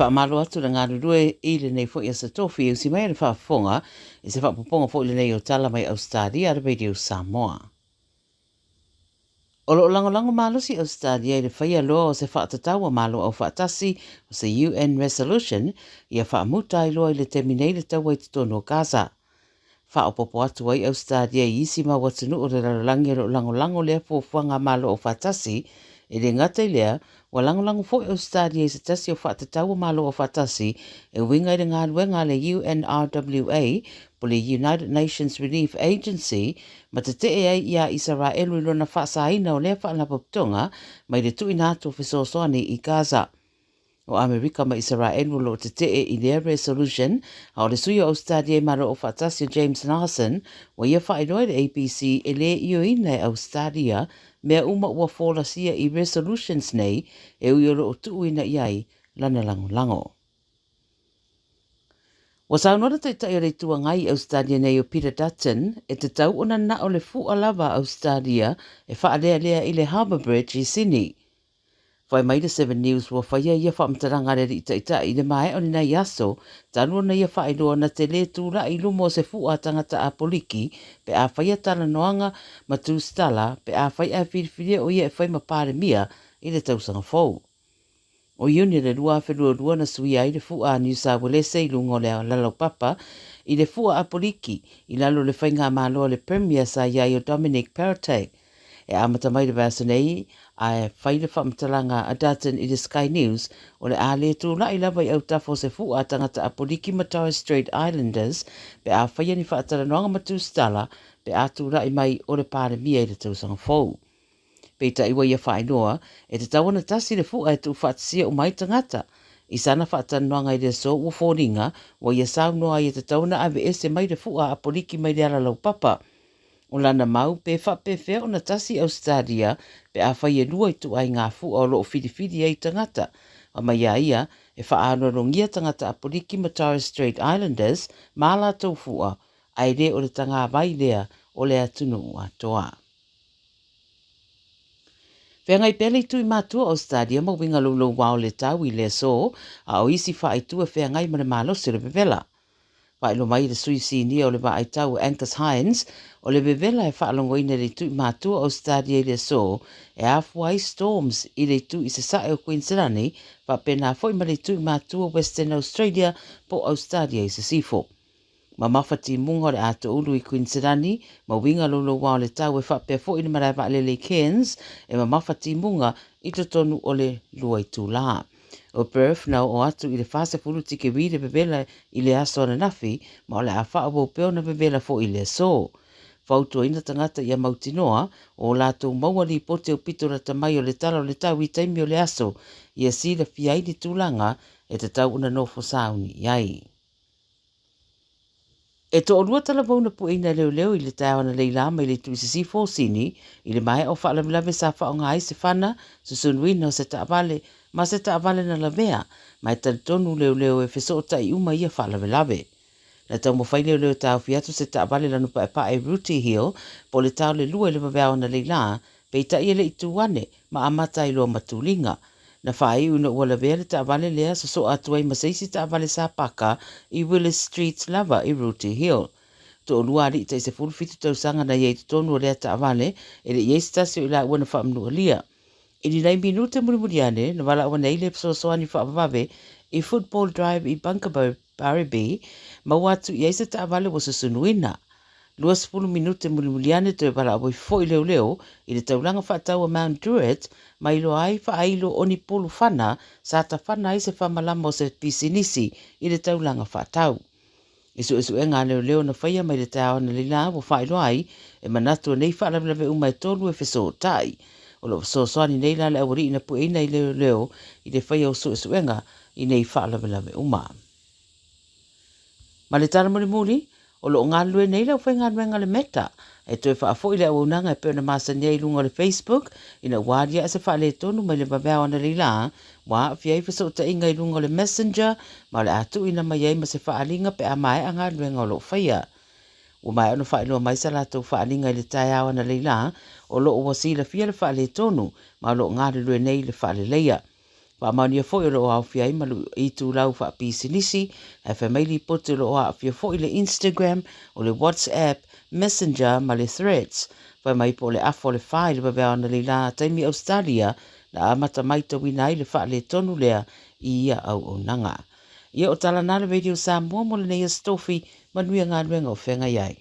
faamalo atu le galulue i lenei foi aso tofi e usi mai ai le faafofoga i se faaopoopoga foi lenei o tala mai Ausetalia a le Radio Samoa. O lo o lagolago malosi Ausetalia i le faia loa o se faatatau a Malo Aufaatasi o se UN Resolution ia faamuta ai loa i le taimi nei le taua i totonu o Gaza. Faaopoopo atu ai Ausetalia i isi mau atunuu o le lalolagi o lo o lagolago lea fuafuaga a Malo Aufaatasi, e le gata i lea, ua lagolago foi Ausetalia i se tasi o faatatau a Malo Aufaatasi e uiga i le galuega a le UNRWA po le United Nations Relief Agency ma tetee ai iā Isaraelu i lona faasaina o lea faalapotopotoga mai le tuuina atu o fesoasoani i Gaza. O Amerika ma Isaraelu o lo o tetee i lea resolution, a o le sui o Ausetalia i Malo Aufaatasi o James Larsen, ua ia faailoa i le ABC e le ioeina e Ausetalia mea uma ua folasia i resolutions nei e ui o lo o tuuina i ai lana lagolago. Ua saunoa le Taitai o le Itu Agai i Ausetalia nei o Peter Dutton, e tatau ona na o le fua lava a Ausetalia e faalealea i le Harbour Bridge i Sydney. Fai mai le Seven News ua faia ia faamatalaga a le Alii Taitai i le maea o lenei aso, talu ona ia faailoa na te lē tula'i i luma o se fu'a tagata Apoliki pe a faia talanoaga ma tusitala pe afai ae filifilia o ia e fai ma Palemia i le tausaga fou. O Iuni o le 2022 na suia ai le fu'a a Niu Sauelese i luga o le lalaupapa i le fu'a Apoliki i lalo o le faigamalo a le Premier sa i ai o Dominic Perrottet. E amata mai le vaiaso nei, ae fai le faamatalaga a Dutton i le Sky News, o le a le tula'i lava i autafa o se fu'a a tagata Apoliki ma Torres Strait Islanders pe a faia ni faatalanoaga ma tusitala pe a tula'i mai o le Palemia i le tausaga fou. Peitai ua ia faailoa, e tatau ona tasi le fu'a e tuufaatasia uma ai tagata. I sana faatalanoaga i le aso ua foliga, ua ia saunoa ai e tatau ona aveese mai le fu'a a Apoliki mai le ala laupapa. O lana mau, pe faapefea ona tasi Ausetalia pe afai e lua ituaiga fua o lo o filifili ai tagata. Fai mai a ia, e faaaloalogia tagata Apoliki ma Torres Strait Islanders ma a latou fua, ae le o le tagavai lea o le atunuu atoa. Feagai pea le itu i matua o Ausetalia ma uiga loulouao le tau i le aso, a o isi faaitu e feagai ma le malosi o le vevela. Faailoa mai le sui sinia o le vaai tau Angus Hines, o le vevela e faalogoina i le itu i matua o Ausetalia i le aso e afua ai storms i le itu i sasae o Kuiniselani, faapena foi ma le itu i matua Western Australia po o Ausetalia i sisifo. Mamafa timuga o le atoulu i Kuiniselani ma uiga loulouao le tau e faapea foi le malae vaalele i Cairns e mamafa timuga i totonu o le lua itulā. O Perth na oo atu i le 40 tikeri le vevela i le aso ananafi ma o le a faaauau pea ona vevela foi i le aso. Fautuaina tagata ia mautinoa o latou maua lipoti aupito lata mai o le tala o le tau i taimi o le aso ia silafia ai le tulaga e tatau ona nofo sauni i ai. E toalua talavou na pueina e leoleo i le taeao analeila mai le itu i sisifo o Sini i le maea o faalavelave sa faaaoga ai se fana, susunuina o se taavale ma se taavale na lavea, ma e talitonu leoleo e fesootai uma ia faalavelave. Na taumafai leoleo e taofi atu se taavale lanu paepae i Rooty Hill po o le tao le lua i le vaveao analeila, peitai e le i tu ane ma amata ai loa ma tuliga. Na faaiu ina ua lavea le taavale lea sosoa atu ai ma se isi taavale sa paka i Willis Street lava i Rooty Hill. Toalua alii tai 17 tausaga na i ai i totonu o lea taavale, e le i ai se tasi o i laua na faamanualia. I ni nai minute mulimuli ane, na valaau ane ai le fesoasoani faavavave i Football Drive i Bunkerbo, Werribee, maua atu i ai se taavale ua susunuina. 20 minute mulimuli ane toe valaau ai foi leoleo i le taulaga faatau a Mount Druitt ma iloa ai faailo o ni pulu fana sa tafana ai se famalama o se pisinisi i le taulaga faatau. I suesuega a leoleo na faia mai le taeao analeila ua faailoa ai e manatu o nei faalavelave uma e tolu e fesootai. O lo o fesoasoani nei la le aualii na pueina i leoleo i le faia o suesuega i nei faalavelave uma. Ma le tala mulimuli, o lo o galulue nei le aufaigaluega a le Meta e toe faafoi le auaunaga e pei ona masani ai i luga o le Facebook ina ua aliae se faaletonu mai le vaveao analeila ua aafia ai fesootaiga i luga o le Messenger ma o le a tuuina mai ai ma se faaaliga pe a maea galuega o lo o faia. Ua maea ona faailoa mai sa latou faaaliga i le taeao analeila o lo o ua silafia le faaletonu ma o lo o galulue nei le faaleleia. Faamaonia foi o lo o aofia ai ma itulau faapisinisi, ae fai mai lipoti o lo o aafia foi le Instagram, o le WhatsApp, Messenger ma le Threads. Fai mai po o le afa o le fa i le vaveao analeila taimi Ausetalia na amata maitauina ai le faaletonu lea i ia auaunaga. Ia o tala na le Radio Samoa mo lenei Aso Tofi, manuia galuega o feagai ai.